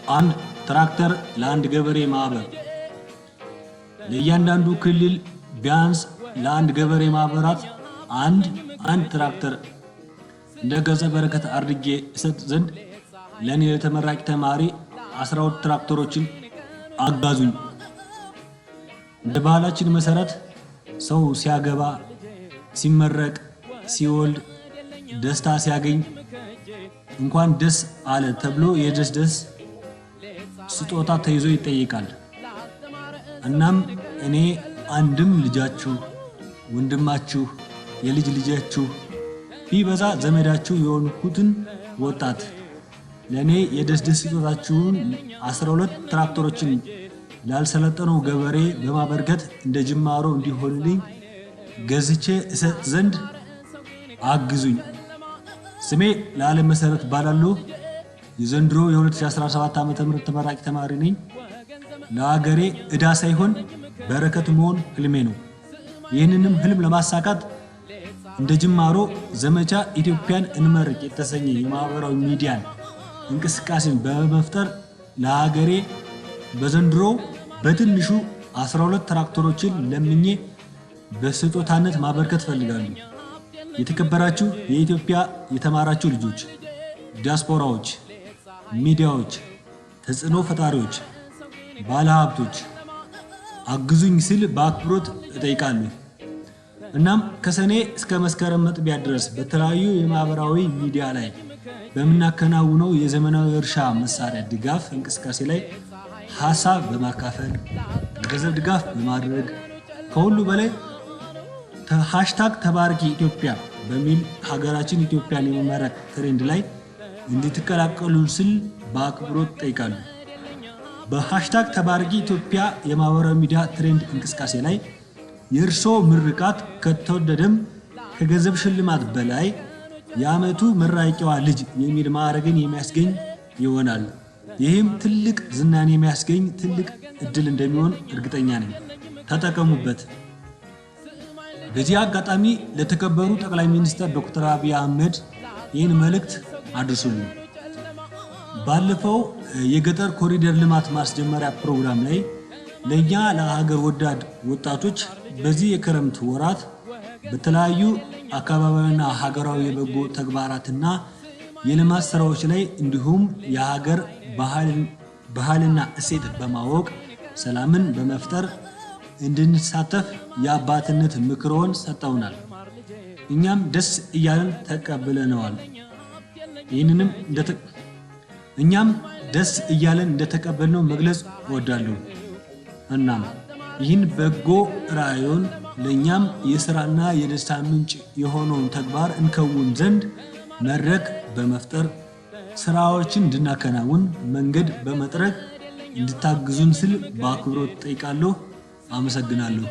አንድ ትራክተር ለአንድ ገበሬ ማህበር። ለእያንዳንዱ ክልል ቢያንስ ለአንድ ገበሬ ማህበራት አንድ አንድ ትራክተር እንደ ገጸ በረከት አድርጌ እሰጥ ዘንድ ለእኔ ለተመራቂ ተማሪ 12 ትራክተሮችን አጋዙኝ። እንደ ባህላችን መሰረት ሰው ሲያገባ፣ ሲመረቅ፣ ሲወልድ፣ ደስታ ሲያገኝ እንኳን ደስ አለ ተብሎ የደስ ደስ ስጦታ ተይዞ ይጠይቃል። እናም እኔ አንድም ልጃችሁ፣ ወንድማችሁ፣ የልጅ ልጃችሁ፣ ቢበዛ ዘመዳችሁ የሆንኩትን ወጣት ለእኔ የደስ ደስ ስጦታችሁን 12 ትራክተሮችን ላልሰለጠነው ገበሬ በማበርከት እንደ ጅማሮ እንዲሆንልኝ ገዝቼ እሰጥ ዘንድ አግዙኝ። ስሜ ለዓለም መሰረት እባላለሁ። የዘንድሮ የ2017 ዓ.ም ተመራቂ ተማሪ ነኝ። ለሀገሬ ዕዳ ሳይሆን በረከት መሆን ህልሜ ነው። ይህንንም ህልም ለማሳካት እንደ ጅማሮ ዘመቻ ኢትዮጵያን እንመርቅ የተሰኘ የማህበራዊ ሚዲያን እንቅስቃሴን በመፍጠር ለሀገሬ በዘንድሮ በትንሹ 12 ትራክተሮችን ለምኜ በስጦታነት ማበርከት እፈልጋለሁ። የተከበራችሁ የኢትዮጵያ የተማራችሁ ልጆች፣ ዲያስፖራዎች፣ ሚዲያዎች፣ ተጽዕኖ ፈጣሪዎች፣ ባለሀብቶች አግዙኝ ስል በአክብሮት እጠይቃለሁ። እናም ከሰኔ እስከ መስከረም መጥቢያ ድረስ በተለያዩ የማህበራዊ ሚዲያ ላይ በምናከናውነው የዘመናዊ እርሻ መሳሪያ ድጋፍ እንቅስቃሴ ላይ ሀሳብ በማካፈል፣ የገንዘብ ድጋፍ በማድረግ፣ ከሁሉ በላይ #ተባረኪኢትዮጵያ በሚል ሀገራችን ኢትዮጵያን የመመረቅ trend ላይ እንድትቀላቀሉን ስል በአክብሮት እጠይቃለሁ። በ#ተባረኪኢትዮጵያ የማህበራዊ ሚዲያ trend እንቅስቃሴ ላይ የእርስዎ ምርቃት ከተወደደም ከገንዘብ ሽልማት በላይ የዓመቱ መራቂዋ ልጅ የሚል ማዕረግን የሚያስገኝ ይሆናል። ይህም ትልቅ ዝናን የሚያስገኝ ትልቅ እድል እንደሚሆን እርግጠኛ ነኝ። ተጠቀሙበት። በዚህ አጋጣሚ ለተከበሩ ጠቅላይ ሚኒስትር ዶክተር አብይ አህመድ ይህን መልእክት አድርሱልኝ። ባለፈው የገጠር ኮሪደር ልማት ማስጀመሪያ ፕሮግራም ላይ ለእኛ ለሀገር ወዳድ ወጣቶች በዚህ የክረምት ወራት በተለያዩ አካባቢያዊና ሀገራዊ የበጎ ተግባራትና የልማት ስራዎች ላይ እንዲሁም የሀገር ባህልና እሴት በማወቅ ሰላምን በመፍጠር እንድንሳተፍ የአባትነት ምክሮን ሰጠውናል። እኛም ደስ እያለን ተቀብለነዋል። ይህንንም እኛም ደስ እያለን እንደተቀበልነው መግለጽ እወዳለሁ። እናም ይህን በጎ ራዕዮን ለእኛም የስራና የደስታ ምንጭ የሆነውን ተግባር እንከውን ዘንድ መድረክ በመፍጠር ስራዎችን እንድናከናውን መንገድ በመጥረግ እንድታግዙን ስል በአክብሮት እጠይቃለሁ። አመሰግናለሁ።